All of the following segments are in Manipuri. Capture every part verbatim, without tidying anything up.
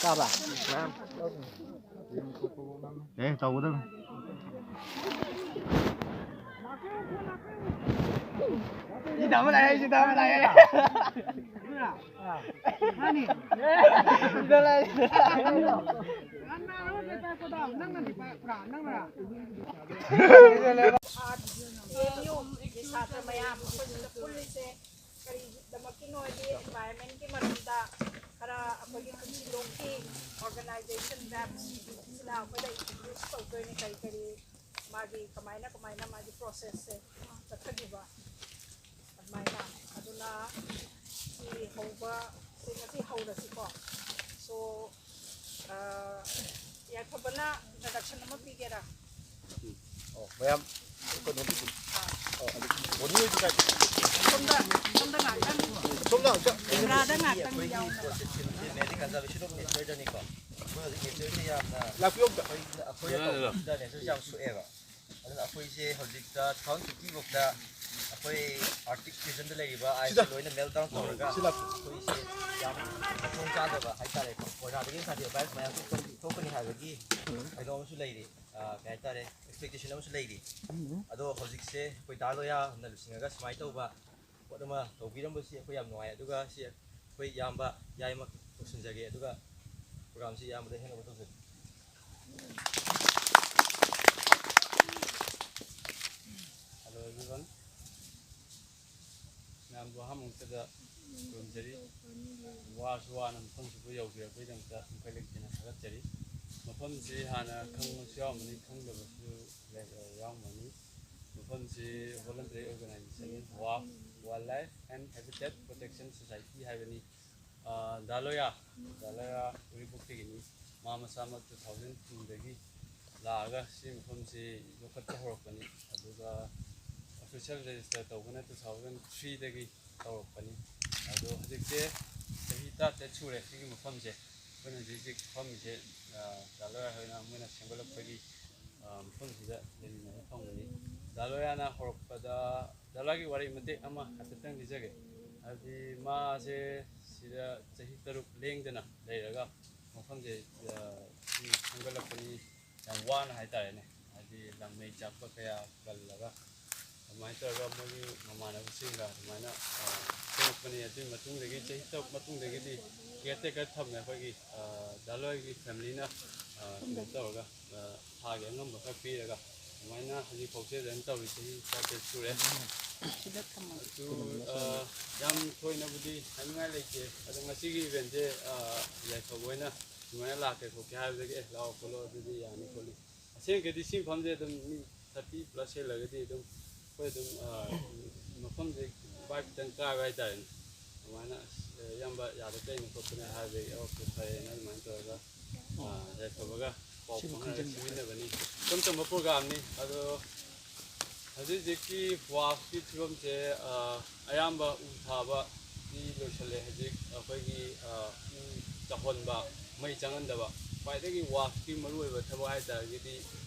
ꯆꯥꯕ? ꯑꯦ, ꯇꯧꯒꯗꯕꯅꯤ꯫ ꯁꯤꯗ ꯑꯃ ꯂꯥꯛꯑꯦ, ꯁꯤꯗ ꯑꯃ ꯂꯥꯛꯑꯦ꯫ ꯃꯥꯅꯤ꯫ ꯁꯤꯗ ꯂꯥꯛꯑꯦ, ꯁꯤꯗ ꯂꯥꯛꯑꯦ꯫ ꯅꯪꯅꯗꯤ ꯄꯥꯏꯔꯛꯄ꯭ꯔꯥ? ꯅꯪꯅꯔꯥ? ꯑꯦꯝ ꯌꯨꯒꯤ ꯁꯥꯇ꯭ꯔ ꯃꯌꯥꯝ ꯑꯩꯈꯣꯏ ꯁꯤꯗ ꯄꯨꯜꯂꯤꯁꯦ ꯀꯔꯤꯒꯤꯗꯃꯛꯀꯤꯅꯣ ꯍꯥꯏꯗꯤ environment ꯀꯤ ꯃꯔꯝꯗ ꯈꯔ ꯑꯩꯈꯣꯏꯒꯤ ꯄꯨꯟꯁꯤꯂꯣꯛꯀꯤ organization ꯃꯌꯥꯝꯁꯤꯅ ꯑꯩꯈꯣꯏꯗ introduce ꯇꯧꯗꯣꯏꯅꯦ, ꯀꯔꯤ ꯀꯔꯤ ꯃꯥꯒꯤ ꯀꯃꯥꯏꯅ ꯀꯃꯥꯏꯅ ꯃꯥꯒꯤ process ꯁꯦ ꯆꯠꯊꯈꯤꯕ ꯑꯗꯨꯃꯥꯏꯅ꯫ ꯑꯗꯨꯅ ꯁꯤ ꯍꯧꯕ, ꯁꯤ ꯉꯁꯤ ꯍꯧꯔꯁꯤꯀꯣ꯫ So, ꯑ, ꯌꯥꯏꯐꯕꯅ introduction ꯑꯃ ꯄꯤꯒꯦꯔꯥ? ꯑꯣ, ꯃꯌꯥꯝ ꯀꯩꯅꯣꯒꯤꯗꯤ꯫ ꯑꯣ, ꯑꯗꯨ ꯕꯣꯅꯤ ꯍꯣꯏꯗꯤ ꯀꯥꯏ? ꯁꯣꯝꯗ, ꯁꯣꯝꯗ ꯉꯥꯛꯇꯪ꯫ ꯁꯣꯝꯗ ꯑꯝꯇ꯫ Camera ꯗ ꯉꯥꯛꯇꯪ ꯑꯩꯈꯣꯏꯒꯤ ꯌꯥꯎꯅ꯫ Project ꯁꯤꯡꯁꯦ Magic Conservation of Nature ꯗꯅꯤꯀꯣ꯫ ꯑꯩꯈꯣꯏ ꯍꯧꯖꯤꯛ nature ꯁꯦ ꯌꯥꯝꯅ ꯂꯥꯛꯄꯤꯌꯣ ꯑꯝꯇ꯫ ꯑꯩꯈꯣꯏ, ꯑꯩꯈꯣꯏꯅ ꯇꯧꯕꯁꯤꯗ nature ꯁꯦ ꯌꯥꯝ ꯁꯣꯛꯑꯦꯕ꯫ ꯑꯗꯨꯅ ꯑꯩꯈꯣꯏꯁꯦ ꯍꯧꯖꯤꯛꯇ two thousand fifty ꯐꯥꯎꯗ ꯑꯩꯈꯣꯏ Arctic region ꯗ ꯂꯩꯔꯤꯕ ice ꯁꯤꯗ꯫ ꯁꯦ ꯂꯣꯏꯅ melt down ꯇꯧꯔꯒ ꯁꯤ ꯂꯥꯛꯄꯤꯌꯣ꯫ ꯑꯩꯈꯣꯏꯁꯦ ꯌꯥꯝ ꯃꯊꯣꯡ ꯆꯥꯗꯕ ꯍꯥꯏꯇꯥꯔꯦꯀꯣ꯫ ꯀꯣꯔꯣꯅꯥꯗꯒꯤ ꯉꯁꯥꯏꯗꯤ virus ꯃꯌꯥꯝ ꯊꯣꯛꯀꯅꯤ, ꯊꯣꯛꯀꯅꯤ ꯍꯥꯏꯕꯒꯤ ꯀꯩꯅꯣ ꯑꯃꯁꯨ ꯂꯩꯔꯤ, ꯑ, ꯀꯩ ꯍꯥꯏꯇꯥꯔꯦ, expectation ꯑꯃꯁꯨ ꯂꯩꯔꯤ꯫ ꯑꯗꯣ ꯍꯧꯖꯤꯛꯁꯦ ꯑꯩꯈꯣꯏ ꯗꯥ ꯂꯣꯌꯥꯅ ꯂꯨꯆꯤꯡꯉꯒ ꯁꯨꯃꯥꯏꯅ ꯇꯧꯕ ꯄꯣꯠ ꯑꯃ ꯇꯧꯕꯤꯔꯝꯕꯁꯤ ꯑꯩꯈꯣꯏ ꯌꯥꯝ ꯅꯨꯡꯉꯥꯏ꯫ ꯑꯗꯨꯒ ꯁꯤ ꯑꯩꯈꯣꯏ ꯏꯌꯥꯝꯕ ꯌꯥꯏꯃꯛ ꯇꯧꯁꯤꯟꯖꯒꯦ꯫ ꯑꯗꯨꯒ program ꯁꯤ ꯏꯌꯥꯝꯕꯗ hand over ꯇꯧꯖꯒꯦ꯫ Hello everyone. ꯃꯌꯥꯝꯕꯨ ꯑꯍꯥꯟꯕ ꯃꯛꯇꯗ ꯈꯨꯔꯨꯝꯖꯔꯤ꯫ ꯋꯥꯔꯁꯨ ꯋꯥꯅ ꯃꯐꯝꯁꯤꯕꯨ ꯌꯧꯕꯤꯔꯛꯄꯒꯤꯗꯃꯛꯇ ꯊꯃꯣꯏ ꯂꯦꯡꯗꯅ ꯊꯥꯒꯠꯆꯔꯤ꯫ ꯃꯐꯝꯁꯤ ꯍꯥꯟꯅ ꯈꯪꯕꯁꯨ ꯌꯥꯎꯔꯝꯃꯅꯤ, ꯈꯪꯗꯕꯁꯨ ꯂꯩ-, ꯌꯥꯎꯔꯝꯃꯅꯤ꯫ ꯃꯐꯝꯁꯤ voluntary organization ꯅꯤ꯫ Life and Habitat Protection Society ꯍꯥꯏꯕꯅꯤ꯫ ꯑ, ꯗꯥ ꯂꯣꯌꯥ, ꯗꯥ ꯂꯣꯌꯥ ꯎꯔꯤꯄꯣꯛꯇꯒꯤꯅꯤ꯫ ꯃꯥ ꯃꯁꯥꯃꯛ two thousand two ꯗꯒꯤ ꯂꯥꯛꯑꯒ ꯁꯤ ꯃꯐꯝꯁꯤ ꯌꯣꯛꯈꯠꯄ ꯍꯧꯔꯛꯄꯅꯤ꯫ ꯑꯗꯨꯒ official register ꯇꯧꯕꯅ two thousand three ꯗꯒꯤ ꯇꯧꯔꯛꯄꯅꯤ꯫ ꯑꯗꯣ ꯍꯧꯖꯤꯛꯁꯦ ꯆꯍꯤ ꯇꯔꯥꯇꯔꯦꯠ ꯁꯨꯔꯦ ꯁꯤꯒꯤ ꯃꯐꯝꯁꯦ꯫ ꯑꯩꯈꯣꯏꯅ ꯍꯧꯖꯤꯛ ꯍꯧꯖꯤꯛ ꯐꯝꯃꯤꯁꯦ, ꯑ, ꯗꯥ ꯂꯣꯌꯥ ꯍꯣꯏꯅ ꯃꯣꯏꯅ ꯁꯦꯝꯒꯠꯂꯛꯄꯒꯤ, ꯑ, ꯃꯐꯝꯁꯤꯗ ꯂꯩꯃꯤꯟꯅꯕ ꯐꯪꯕꯅꯤ꯫ ꯗꯥ ꯂꯣꯌꯥꯅ ꯍꯧꯔꯛꯄꯗ, ꯗꯥ ꯂꯣꯌꯥꯒꯤ ꯋꯥꯔꯤ ꯃꯇꯦꯛ ꯑꯃ ꯍꯥꯏꯐꯦꯠꯇꯪ ꯂꯤꯖꯒꯦ꯫ ꯍꯥꯏꯕꯗꯤ ꯃꯥꯁꯦ ꯁꯤꯗ ꯆꯍꯤ ꯇꯔꯨꯛ ꯂꯦꯡꯗꯅ ꯂꯩꯔꯒ ꯃꯐꯝꯁꯦ, ꯑ, ꯁꯤ ꯁꯦꯝꯒꯠꯂꯛꯄꯅꯤ꯫ ꯌꯥꯝ ꯋꯥꯅ ꯍꯥꯏꯇꯥꯔꯦꯅꯦ꯫ ꯍꯥꯏꯗꯤ ꯂꯪꯃꯩ ꯆꯥꯛꯄ ꯀꯌꯥ ꯀꯜꯂꯒ ꯑꯗꯨꯃꯥꯏꯅ ꯇꯧꯔꯒ ꯃꯣꯏꯒꯤ ꯃꯃꯥꯟꯅꯕꯁꯤꯡꯒ ꯑꯗꯨꯃꯥꯏꯅ, ꯑ, ꯁꯦꯝꯃꯛꯄꯅꯤ꯫ ꯑꯗꯨꯒꯤ ꯃꯇꯨꯡꯗꯒꯤ, ꯆꯍꯤ ꯇꯔꯨꯛ ꯃꯇꯨꯡꯗꯒꯤꯗꯤ caretaker ꯊꯝꯃꯦ ꯑꯩꯈꯣꯏꯒꯤ, ꯑ, ꯗꯥ ꯂꯣꯌꯥꯒꯤ family ꯅ, ꯑ, ꯀꯩꯅꯣ ꯇꯧꯔꯒ, ꯑ, ꯊꯥꯒꯤ ꯑꯉꯝꯕ ꯈꯔ ꯄꯤꯔꯒ ꯑꯗꯨꯃꯥꯏꯅ ꯍꯧꯖꯤꯛ ꯐꯥꯎꯁꯦ ꯑꯗꯨꯃꯥꯏꯅ ꯇꯧꯔꯤ꯫ ꯆꯍꯤ ꯇꯔꯥꯇꯔꯦꯠ ꯁꯨꯔꯦ꯫ ꯁꯤꯗ ꯊꯝꯃꯣ꯫ ꯑꯗꯨ, ꯑ, ꯌꯥꯝ ꯊꯣꯏꯅꯕꯨꯗꯤ ꯍꯥꯏꯅꯤꯡꯉꯥꯏ ꯂꯩꯇꯦ꯫ ꯑꯗꯣ ꯉꯁꯤꯒꯤ event ꯁꯦ, ꯑ, ꯌꯥꯏꯐꯕ ꯍꯣꯏꯅ ꯁꯨꯃꯥꯏꯅ ꯂꯥꯛꯀꯦ ꯈꯣꯠꯀꯦ ꯍꯥꯏꯕꯗꯒꯤ, "ꯑꯦ, ꯂꯥꯛꯑꯣ ꯈꯣꯠꯂꯣ, ꯑꯗꯨꯗꯤ ꯌꯥꯅꯤ ꯈꯣꯠꯂꯤ"꯫ ꯑꯁꯦꯡꯕꯗꯤ ꯁꯤ ꯃꯐꯝꯁꯦ ꯑꯗꯨꯝ ꯃꯤ thirty plus ꯍꯦꯜꯂꯒꯗꯤ ꯑꯗꯨꯝ ꯑꯩꯈꯣꯏ ꯑꯗꯨꯝ, ꯑ, ꯃꯐꯝꯁꯦ vibe ꯈꯤꯇꯪ ꯀꯥꯏꯕ ꯍꯥꯏꯇꯥꯔꯦꯅꯦ꯫ ꯑꯗꯨꯃꯥꯏꯅ, "ꯑꯁ, ꯏꯌꯥꯝꯕ ꯌꯥꯗ ꯀꯩꯅꯣ ꯈꯣꯠꯄꯅꯦ" ꯍꯥꯏꯕꯗꯒꯤ, "ꯑꯣꯀꯦ, ꯐꯔꯦꯅ" ꯑꯗꯨꯃꯥꯏꯅ ꯇꯧꯔꯒ, ꯑ, ꯌꯥꯏꯐꯕꯒ ꯄꯥꯎ ꯐꯥꯎꯅꯔꯒ ꯁꯦꯝꯃꯤꯟꯅꯕꯅꯤ꯫ ꯏꯆꯝ ꯆꯝꯕ program ꯅꯤ꯫ ꯑꯗꯣ ꯍꯧꯖꯤꯛ ꯍꯧꯖꯤꯛꯀꯤ ꯋꯥꯛꯀꯤ ꯐꯤꯕꯝꯁꯦ, ꯑ, ꯑꯌꯥꯝꯕ ꯎ ꯊꯥꯕꯗꯤ ꯂꯣꯏꯁꯤꯜꯂꯦ꯫ ꯍꯧꯖꯤꯛ ꯑꯩꯈꯣꯏꯒꯤ, ꯑ, ꯎ ꯆꯥꯍꯟꯕ, ꯃꯩ ꯆꯪꯍꯟꯗꯕ, ꯈ꯭ꯋꯥꯏꯗꯒꯤ ꯋꯥꯛꯀꯤ ꯃꯔꯨꯑꯣꯏꯕ ꯊꯕꯛ ꯍꯥꯏ ꯇꯥꯔꯒꯗꯤ,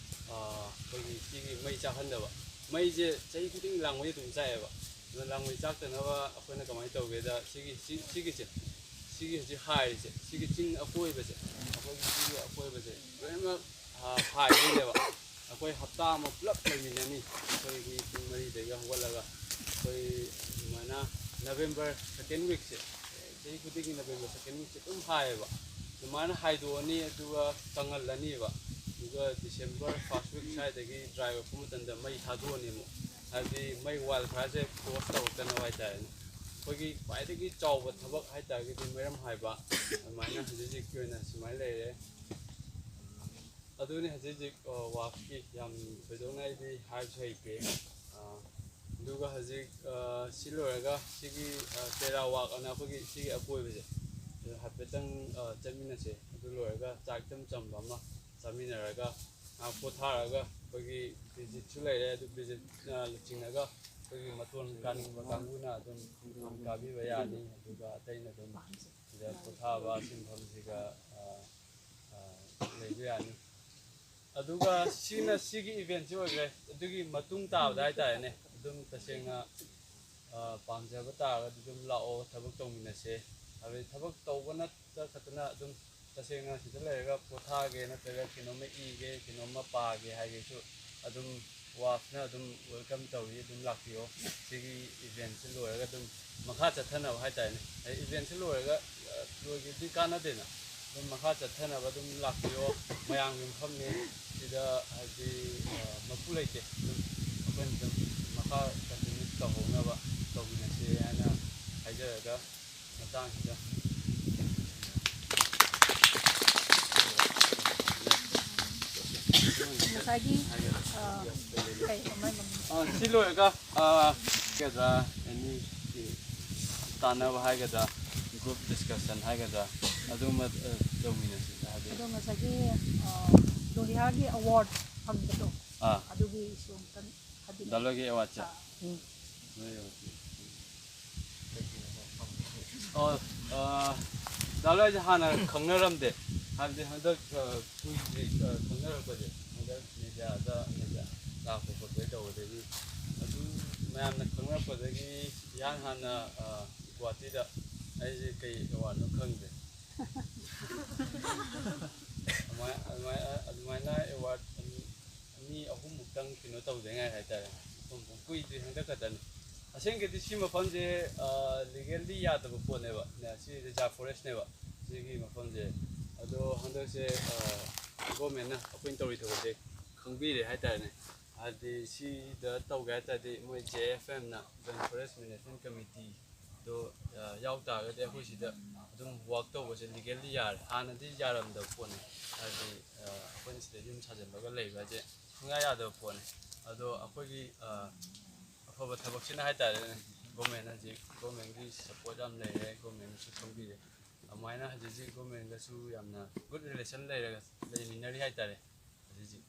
ꯑ, ꯑꯩꯈꯣꯏꯒꯤ ꯁꯤꯒꯤ ꯃꯩ ꯆꯥꯛꯍꯟꯗꯕ꯫ ꯃꯩꯁꯦ ꯆꯍꯤ ꯈꯨꯗꯤꯡꯒꯤ ꯂꯥꯡꯃꯩ ꯑꯗꯨꯝ ꯆꯥꯛꯑꯦꯕ꯫ ꯑꯗꯨꯅ ꯂꯥꯡꯃꯩ ꯆꯥꯛꯇꯅꯕ ꯑꯩꯈꯣꯏꯅ ꯀꯃꯥꯏꯅ ꯇꯧꯒꯦꯗ, ꯁꯤꯒꯤ, ꯁꯤ-, ꯁꯤꯒꯤꯁꯦ, ꯁꯤꯒꯤ ꯍꯧꯖꯤꯛ ꯍꯥꯏꯔꯤꯁꯦ, ꯁꯤꯒꯤ ꯆꯤꯡ ꯑꯀꯣꯏꯕꯁꯦ, ꯑꯩꯈꯣꯏꯒꯤ ꯁꯤꯒꯤ ꯑꯀꯣꯏꯕꯁꯦ ꯂꯣꯏꯅꯃꯛ, ꯑ, ꯍꯥꯏꯗꯣꯏꯅꯦꯕ꯫ ꯑꯩꯈꯣꯏ ꯍꯞꯇꯥ ꯑꯃ ꯄꯨꯂꯞ ꯂꯩꯃꯤꯟꯅꯅꯤ꯫ ꯑꯩꯈꯣꯏꯒꯤ ꯄꯨꯡ ꯃꯔꯤꯗꯒꯤ ꯍꯧꯒꯠꯂꯒ ꯑꯩꯈꯣꯏ ꯑꯗꯨꯃꯥꯏꯅ November second week ꯁꯦ, ꯆꯍꯤ ꯈꯨꯗꯤꯡꯒꯤ November second week ꯁꯦ ꯑꯗꯨꯝ ꯍꯥꯏꯌꯦꯕ꯫ ꯑꯗꯨꯃꯥꯏꯅ ꯍꯥꯏꯗꯣꯛꯑꯅꯤ, ꯑꯗꯨꯒ ꯀꯪꯍꯜꯂꯅꯤꯕ꯫ ꯑꯗꯨꯒ December first week ꯁ꯭ꯋꯥꯏꯗꯒꯤ dry ꯑꯣꯏꯔꯛꯄ ꯃꯇꯝꯗ ꯃꯩ ꯊꯥꯗꯣꯛꯑꯅꯤ ꯑꯃꯨꯛ꯫ ꯍꯥꯏꯕꯗꯤ ꯃꯩ wildfire ꯁꯦ cause ꯇꯧꯔꯛꯇꯅꯕ ꯍꯥꯏꯇꯥꯔꯦꯅꯦ꯫ ꯑꯩꯈꯣꯏꯒꯤ ꯈ꯭ꯋꯥꯏꯗꯒꯤ ꯆꯥꯎꯕ ꯊꯕꯛ ꯍꯥꯏ ꯇꯥꯔꯒꯗꯤ ꯃꯩꯔꯝ ꯍꯥꯏꯕ, ꯑꯗꯨꯃꯥꯏꯅ ꯍꯧꯖꯤꯛ ꯍꯧꯖꯤꯛꯀꯤ ꯑꯣꯏꯅ ꯁꯨꯃꯥꯏꯅ ꯂꯩꯔꯦ꯫ ꯑꯗꯨꯅꯤ ꯍꯧꯖꯤꯛ ꯍꯧꯖꯤꯛ, ꯑ, ꯋꯥꯛꯀꯤ ꯌꯥꯝ ꯊꯣꯏꯗꯣꯛꯅ ꯑꯩꯗꯤ ꯍꯥꯏꯕꯁꯨ ꯍꯩꯇꯦ꯫ ꯑ, ꯑꯗꯨꯒ ꯍꯧꯖꯤꯛ ꯁꯤ ꯂꯣꯏꯔꯒ ꯁꯤꯒꯤ ꯇꯦꯔꯥ ꯋꯥꯛ ꯑꯅ ꯑꯩꯈꯣꯏꯒꯤ ꯁꯤꯒꯤ ꯑꯀꯣꯏꯕꯁꯦ ꯍꯥꯏꯐꯦꯠꯇꯪ ꯆꯠꯃꯤꯟꯅꯁꯦ꯫ ꯑꯗꯨ ꯂꯣꯏꯔꯒ ꯆꯥꯛ ꯏꯆꯝ ꯆꯝꯕ ꯑꯃ ꯆꯥꯃꯤꯟꯅꯔꯒ ꯉꯥꯏꯍꯥꯛ ꯄꯣꯊꯥꯔꯒ ꯑꯩꯈꯣꯏꯒꯤ ꯚꯤꯖꯤꯠꯁꯨ ꯂꯩꯔꯦ꯫ ꯑꯗꯨ ꯚꯤꯖꯤꯠ ꯂꯨꯆꯤꯡꯉꯒ ꯑꯩꯈꯣꯏꯒꯤ ꯃꯇꯣꯟ ꯀꯥꯅꯤꯡꯕ ꯀꯥꯡꯕꯨꯅ ꯑꯗꯨꯝ ꯀꯥꯕꯤꯕ ꯌꯥꯅꯤ꯫ ꯑꯗꯨꯒ ꯑꯇꯩꯅ ꯑꯗꯨꯝ ꯁꯤꯗ ꯄꯣꯊꯥꯕ ꯁꯤꯟꯐꯝꯁꯤꯒ ꯂꯩꯕ ꯌꯥꯅꯤ꯫ ꯑꯗꯨꯒ ꯁꯤꯅ ꯁꯤꯒꯤ ꯏꯚꯦꯟꯁꯤ ꯑꯣꯏꯈ꯭ꯔꯦ꯫ ꯑꯗꯨꯒꯤ ꯃꯇꯨꯡ ꯇꯥꯕꯗ ꯍꯥꯏꯇꯥꯔꯦꯅꯦ, ꯑꯗꯨꯝ ꯇꯁꯦꯡꯅ ꯄꯥꯝꯖꯕ ꯇꯥꯔꯒꯗꯤ ꯑꯗꯨꯝ ꯂꯥꯛꯑꯣ, ꯊꯕꯛ ꯇꯧꯃꯤꯟꯅꯁꯦ꯫ ꯍꯥꯏꯕꯗꯤ ꯊꯕꯛ ꯇꯧꯕ ꯅꯠꯇ ꯈꯛꯇꯅ ꯑꯗꯨꯝ ꯇꯁꯦꯡꯅ ꯁꯤꯗ ꯂꯩꯔꯒ ꯄꯣꯊꯥꯒꯦ ꯅꯠꯇ꯭ꯔꯒ ꯀꯩꯅꯣꯝꯃ ꯏꯒꯦ, ꯀꯩꯅꯣꯝꯃ ꯄꯥꯒꯦ ꯍꯥꯏꯒꯦꯁꯨ ꯑꯗꯨꯝ ꯋꯥꯐꯅ ꯑꯗꯨꯝ ꯋꯦꯜꯀꯝ ꯇꯧꯏ꯫ ꯑꯗꯨꯝ ꯂꯥꯛꯄꯤꯌꯣ꯫ ꯁꯤꯒꯤ ꯏꯚꯦꯟꯁꯤ ꯂꯣꯏꯔꯒ ꯑꯗꯨꯝ ꯃꯈꯥ ꯆꯠꯊꯅꯕ ꯍꯥꯏꯇꯥꯔꯦꯅꯦ꯫ ꯍꯥꯏꯗꯤ ꯏꯚꯦꯟꯁꯤ ꯂꯣꯏꯔꯒ ꯂꯣꯏꯈꯤꯕꯗꯤ ꯀꯥꯟꯅꯗꯦꯅ꯫ ꯑꯗꯨꯝ ꯃꯈꯥ ꯆꯠꯊꯅꯕ ꯑꯗꯨꯝ ꯂꯥꯛꯄꯤꯌꯣ꯫ ꯃꯌꯥꯝꯒꯤ ꯃꯐꯝꯅꯤ꯫ ꯁꯤꯗ ꯍꯥꯏꯗꯤ ꯃꯄꯨ ꯂꯩꯇꯦ꯫ ꯑꯗꯨꯝ ꯑꯩꯈꯣꯏꯅ ꯑꯗꯨꯝ ꯃꯈꯥ ꯀꯟꯇꯤꯅ꯭ꯌꯨ ꯇꯧꯍꯧꯅꯕ ꯇꯧꯃꯤꯟꯅꯁꯤ ꯍꯥꯏꯅ ꯍꯥꯏꯖꯔꯒ ꯃꯇꯥꯡꯁꯤꯗ ꯉꯁꯥꯏꯒꯤ ꯑ, ꯀꯩ ꯀꯃꯥꯏ ꯃꯃꯤꯡ? ꯑ, ꯁꯤ ꯂꯣꯏꯔꯒ ꯑ, ꯀꯩꯗ꯭ꯔꯥ ꯑꯦꯅꯤ ꯇꯥꯟꯅꯕ ꯍꯥꯏꯒꯗ꯭ꯔꯥ, ꯒ꯭ꯔꯨꯞ ꯗꯤꯁꯀꯁꯟ ꯍꯥꯏꯒꯗ꯭ꯔꯥ, ꯑꯗꯨꯒꯨꯝꯕ ꯑ, ꯇꯧꯃꯤꯟꯅꯁꯤ ꯍꯥꯏꯗꯤ꯫ ꯑꯗꯣ ꯉꯁꯥꯏꯒꯤ ꯑ, ꯂꯣꯍꯤꯌꯥꯒꯤ ꯑꯋꯥꯔꯗ ꯐꯪꯕꯗꯣ ꯑꯥ ꯑꯗꯨꯒꯤꯁꯨ ꯑꯝꯇꯪ ꯍꯥꯏꯕꯤꯔꯛꯑꯣ꯫ ꯗꯥꯂꯣꯏꯒꯤ ꯑꯦꯋꯥꯔꯗꯁꯦ ꯎꯝ꯫ ꯅꯣꯏ ꯑꯦꯋꯥꯔꯗꯁꯦ꯫ ꯑꯣ, ꯑ, ꯗꯥꯂꯣꯏꯁꯦ ꯍꯥꯟꯅ ꯈꯪꯅꯔꯝꯗꯦ꯫ ꯍꯥꯏꯕꯗꯤ ꯍꯟꯗꯛ ꯑ, ꯀꯨꯏꯗ꯭ꯔꯤ ꯑ, ꯈꯪꯅꯔꯛꯄꯁꯦ꯫ ꯍꯟꯗꯛ ꯃꯦꯗꯤꯌꯥꯗ ꯃꯦꯗꯤꯌꯥ ꯂꯥꯛꯄ ꯈꯣꯠꯄ ꯇꯧꯕꯗꯒꯤ ꯑꯗꯨꯝ ꯃꯌꯥꯝꯅ ꯈꯪꯅꯔꯛꯄꯗꯒꯤ ꯏꯍꯥꯟ ꯍꯥꯟꯅ ꯑ, ꯒꯨꯍꯥꯇꯤꯗ ꯑꯩꯁꯦ ꯀꯩ ꯑꯦꯋꯥꯔꯗꯅꯣ ꯈꯪꯗꯦ꯫ ꯑꯗꯨꯃꯥꯏ-, ꯑꯗꯨꯃꯥꯏ-, ꯑꯗꯨꯃꯥꯏꯅ ꯑꯦꯋꯥꯔꯗ ꯑꯅꯤ, ꯑꯅꯤ ꯑꯍꯨꯝꯃꯨꯛꯇꯪ ꯀꯩꯅꯣ ꯇꯧꯗ ꯉꯥꯏ ꯍꯥꯏꯇꯥꯔꯦ꯫ ꯃꯐꯝ ꯃꯐꯝ ꯀꯨꯏꯗ꯭ꯔꯤ, ꯍꯟꯗꯛ ꯈꯛꯇꯅꯤ꯫ ꯑꯁꯦꯡꯒꯤꯗꯤ ꯁꯤ ꯃꯐꯝꯁꯦ ꯂꯤꯒꯦꯜꯂꯤ ꯌꯥꯗꯕ ꯄꯣꯠꯅꯦꯕ꯫ ꯁꯤ ꯔꯤꯖꯥꯔꯚ ꯐꯣꯔꯦꯁꯅꯦꯕ ꯁꯤꯒꯤ ꯃꯐꯝꯁꯦ꯫ ꯑꯗꯣ ꯍꯟꯗꯛꯁꯦ ꯒꯣꯔꯃꯦꯟꯅ ꯑꯩꯈꯣꯏꯅ ꯇꯧꯔꯤ ꯊꯕꯛꯁꯦ ꯈꯪꯕꯤꯔꯦ ꯍꯥꯏꯇꯥꯔꯦꯅꯦ꯫ ꯍꯥꯏꯗꯤ ꯁꯤꯗ ꯇꯧꯒꯦ ꯍꯥꯏ ꯇꯥꯔꯗꯤ ꯃꯣꯏ ꯖꯦ ꯑꯦꯐ ꯑꯦꯝꯅ, ꯖꯣꯏꯟ ꯐꯣꯔꯦꯁ ꯃꯦꯅꯦꯖꯃꯦꯟ ꯀꯃꯤꯇꯤꯗꯣ ꯌꯥꯎ ꯇꯥꯔꯒꯗꯤ ꯑꯩꯈꯣꯏ ꯁꯤꯗ ꯑꯗꯨꯝ ꯋꯥꯛ ꯇꯧꯕꯁꯦ ꯂꯤꯒꯦꯜꯂꯤ ꯌꯥꯔꯦ꯫ ꯍꯥꯟꯅꯗꯤ ꯌꯥꯔꯝꯗꯕ ꯄꯣꯠꯅꯤ꯫ ꯍꯥꯏꯗꯤ ꯑꯩꯈꯣꯏꯅ ꯁꯤꯗ ꯌꯨꯝ ꯁꯥꯖꯤꯜꯂꯒ ꯂꯩꯕ ꯍꯥꯏꯁꯦ ꯁꯨꯡꯌꯥ ꯌꯥꯗꯕ ꯄꯣꯠꯅꯤ꯫ ꯑꯗꯣ ꯑꯩꯈꯣꯏꯒꯤ ꯑꯐꯕ ꯊꯕꯛꯁꯤꯅ ꯍꯥꯏꯇꯥꯔꯦꯅꯦ꯫ ꯒꯣꯔꯃꯦꯟ ꯍꯧꯖꯤꯛ ꯒꯣꯔꯃꯦꯟꯒꯤ ꯁꯄꯣꯔꯠ ꯌꯥꯝ ꯂꯩꯔꯦ, ꯒꯣꯔꯃꯦꯟꯅꯁꯨ ꯁꯣꯝꯕꯤꯔꯦ꯫ ꯑꯗꯨꯃꯥꯏꯅ ꯍꯧꯖꯤꯛ ꯍꯧꯖꯤꯛ ꯒꯣꯔꯃꯦꯟꯒꯁꯨ ꯌꯥꯝꯅ ꯒꯨꯗ ꯔꯤꯂꯦꯁꯟ ꯂꯩꯔꯒ ꯂꯩꯃꯤꯟꯅꯔꯤ ꯍꯥꯏꯇꯥꯔꯦ ꯍꯧꯖꯤꯛ ꯍꯧꯖꯤꯛ꯫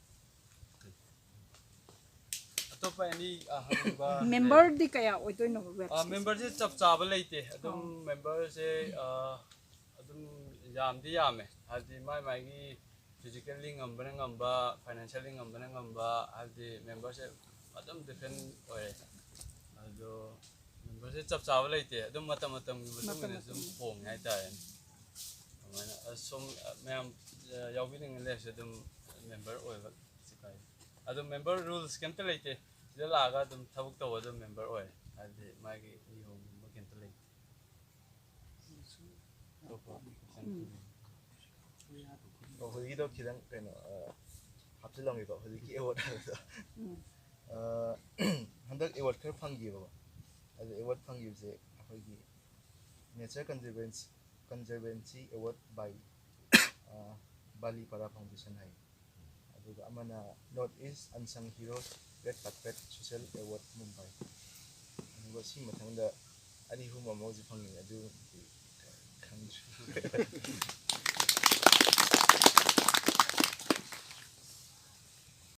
ꯑꯇꯣꯞꯄ ꯑꯦꯅꯤ ꯍꯪꯅꯤꯡꯕ? ꯃꯦꯝꯕꯔꯗꯤ ꯀꯌꯥ ꯑꯣꯏꯗꯣꯏꯅꯣ ꯋꯦꯕꯁꯥꯏꯠ? ꯃꯦꯝꯕꯔꯁꯦ ꯆꯞ ꯆꯥꯕ ꯂꯩꯇꯦ꯫ ꯑꯗꯨꯝ ꯃꯦꯝꯕꯔꯁꯦ ꯑꯗꯨꯝ ꯌꯥꯝꯗꯤ ꯌꯥꯝꯃꯦ, ꯍꯥꯏꯕꯗꯤ ꯃꯥꯏ ꯃꯥꯏꯒꯤ ꯐꯤꯖꯤꯀꯦꯜꯂꯤ ꯉꯝꯕꯅ ꯉꯝꯕ, ꯐꯥꯏꯅꯥꯟꯁꯤꯌꯦꯜꯂꯤ ꯉꯝꯕꯅ ꯉꯝꯕ, ꯍꯥꯏꯕꯗꯤ ꯃꯦꯝꯕꯔꯁꯦ ꯑꯗꯨꯝ ꯗꯤꯐ꯭ꯔꯦꯟ ꯑꯣꯏꯔꯦ꯫ ꯑꯗꯣ ꯃꯦꯝꯕꯔꯁꯦ ꯆꯞ ꯆꯥꯕ ꯂꯩꯇꯦ, ꯑꯗꯨꯝ ꯃꯇꯝ ꯃꯇꯝꯒꯤ ꯃꯇꯨꯡ ꯏꯟꯅ ꯑꯗꯨꯝ ꯍꯣꯡꯉꯦ ꯍꯥꯏꯇꯥꯔꯦꯅꯦ꯫ ꯑꯗꯨꯃꯥꯏꯅ ꯑꯁ ꯁꯣꯝ ꯃꯌꯥꯝ ꯌꯥꯎꯕꯤꯅꯤꯡꯉ ꯂꯩꯔꯁꯨ ꯑꯗꯨꯝ ꯃꯦꯝꯕꯔ ꯑꯣꯏꯕ ꯀꯩꯁꯨ ꯀꯥꯏꯗꯦ꯫ ꯑꯗꯨꯝ ꯃꯦꯝꯕꯔ ꯔꯨꯜꯁ ꯀꯩꯝꯇ ꯂꯩꯇꯦ꯫ ꯁꯤꯗ ꯂꯥꯛꯑꯒ ꯑꯗꯨꯝ ꯊꯕꯛ ꯇꯧꯕ ꯑꯗꯨꯝ ꯃꯦꯝꯕꯔ ꯑꯣꯏꯔꯦ, ꯍꯥꯏꯕꯗꯤ ꯃꯥꯒꯤ ꯅꯤꯌꯣꯝꯒꯨꯝꯕ ꯀꯩꯝꯇ ꯂꯩꯇꯦ꯫ ꯑꯇꯣꯞꯄ question? ꯑꯣ, ꯍꯧꯖꯤꯛꯀꯤꯗꯣ ꯈꯤꯇꯪ ꯀꯩꯅꯣ ꯑ, ꯍꯥꯞꯆꯤꯜꯂꯝꯒꯦꯀꯣ, ꯍꯧꯖꯤꯛꯀꯤ ꯑꯦꯋꯥꯔꯗ ꯍꯥꯏꯕꯗꯣ꯫ ꯎꯝ. ꯑ, ꯍꯟꯗꯛ ꯑꯦꯋꯥꯔꯗ ꯈꯔ ꯐꯪꯈꯤꯕꯀꯣ꯫ ꯑꯗꯨ ꯑꯦꯋꯥꯔꯗ ꯐꯪꯈꯤꯕꯁꯦ ꯑꯩꯈꯣꯏꯒꯤ Nature Conservancy Conservancy Award by Bali Para Foundation ꯍꯥꯏ꯫ ꯑꯗꯨꯒ ꯑꯃꯅ North East Unsung Heroes Red Carpet Social Award Mumbai꯫ ꯑꯗꯨꯒ ꯁꯤ ꯃꯊꯪꯗ ꯑꯅꯤ ꯑꯍꯨꯝ ꯑꯃ ꯍꯧꯖꯤꯛ ꯐꯪꯉꯤ, ꯑꯗꯨꯗꯤ ꯈꯪꯗ꯭ꯔꯤ꯫